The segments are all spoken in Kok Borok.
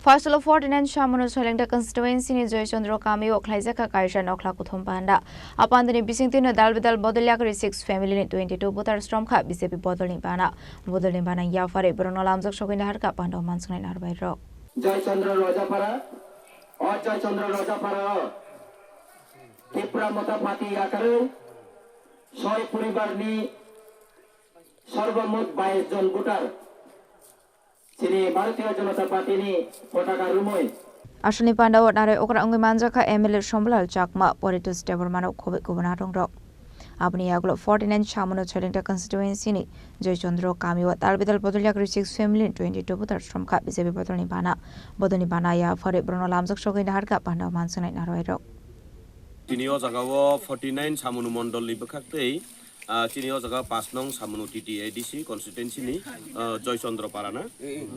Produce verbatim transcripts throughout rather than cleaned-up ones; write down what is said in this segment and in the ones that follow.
Pasalo forty nine Samunu Soilengta constituency ni Joychandra Kami o khlaijak kha kaisa nokhla kuthum panda. A panda ni bising twi no dal bedal bodol yakarwi six family ni twenty two voter srom kha B J P bodol ni bana. Bodol ni bana yaphari borok no lamjak sogwi nahar kha panda o mansuknai nahar bai rok. Joychandra Rojapara, o Joychandra Rojapara o Tipra Motha Party yakarwi soi poribar ni sorbomot bais jon voter. Chini Bharatiya Janata Party ni potaka rumoi. Aswkni panda o narai okra wngwi manjak kha M L A Shambhulal Chakma, Poritos Debbarma no khoboi kubun arong rok. Aboni yagulo forty nine Samunu Soilengta constituency ni Joychandra Kami o tal bidal bodol yakarwi six family twenty two voter srom kha B J P bodol ni bana. Bodol ni bana yaphari borok no lamjak sogwi nahar kha panda o mansuknai narwai rok. Tini o jaga o forty nine Samunu Mondol ni bwkhak tei Ah, chini o jaga pash nong Samunu T T A D C constituency ni, ah, Joychandra Para na?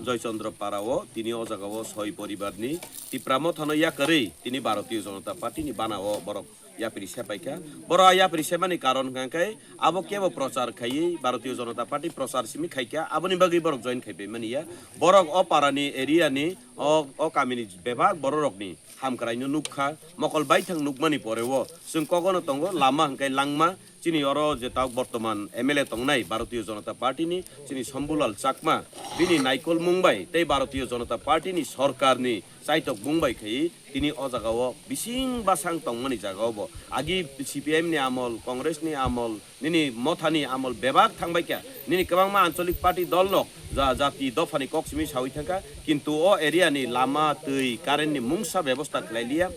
Joychandra Para o tini o jaga o soi poribar ni Tipra Motha no yakarwi tini Bharatiya Janata Party ni bana o borok yapri sepai kha. Borok a yapri semani karon hwnkha khe abo kebo prochar khaiwi Bharatiya Janata Party prochar simi khai kha, aboni bagwi borok join khai pai mani ya. Borok o para ni area ni o, o kami ni bebak borok rok ni hamkrai no nuk kha, mokol baithang nukmani pore o chwng kogono tongo lama hwnkhe langma. Chini oro je tok bortoman M L A tongnai Bharatiya Janata Party ni chini Shambhulal Chakma, bini naikolmung bai tei Bharatiya Janata Party ni sorkar ni chaitok bung bai khai tini o jaga o bising basang tongmani jaga o bo agi C P I M ni amol, Congress ni amol, nini Motha ni amol bebak thangbai kha, nini kwbangma ancholik party dol rok ja-, jati dopha ni kok simi sawi thangkha, kintu o area ni lama, twi, current ni mungsa bebosta khlai liya.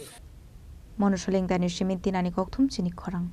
Monu Soilengta ni simi tinani kokthum chini khorang.